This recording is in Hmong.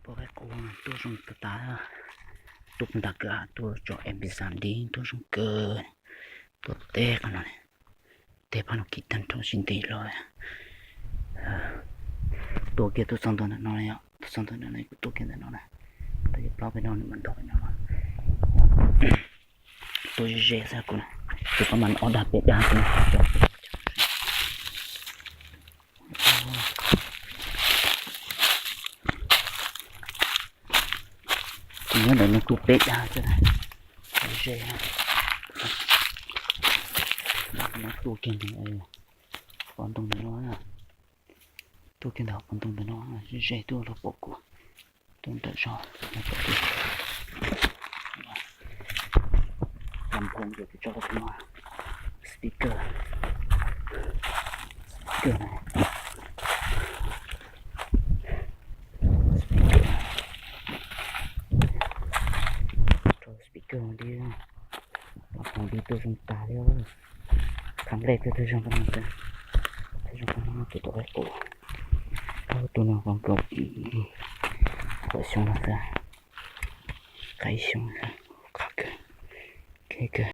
Tuaj pom qaib qus tuaj zoo tas tas, tuaj ntas kawg, tuaj tso Airbnb tuaj zoo kawg, tuaj teb qhov no, teb phab no kiv tag nrho sib ntev los. Tuaj kiag tuaj txog ntawm no yom, tuaj txog ntawm no kuv tuaj kiag ntawm no na, tau yog plaub peb no nws mas ntog peb no. Tuaj ze ze xwb kuv na, tus koj mas ob dag peb dag xwb na. Kuv nyob ntawm no tuaj peb dag xwb na, ze ze. Tuaj kiag ntawm qhov ntoo ntawm no, tuaj kiag ntawm qhov ntoo ntawm no, ze ze tuaj los pom kuv. Tuaj ntawm zog, lub phoo ces kuv tso rau no, speaker, speaker na, speaker, rau speaker li, lub phoo li tuaj zoo tas li. Khab nplej twb thawj zaug, thawj zaug tus tuaj qaib qus, tus no qhov nkaus, qhov xyoo no xwb, qaib xyoo, qhov kawg, kawg.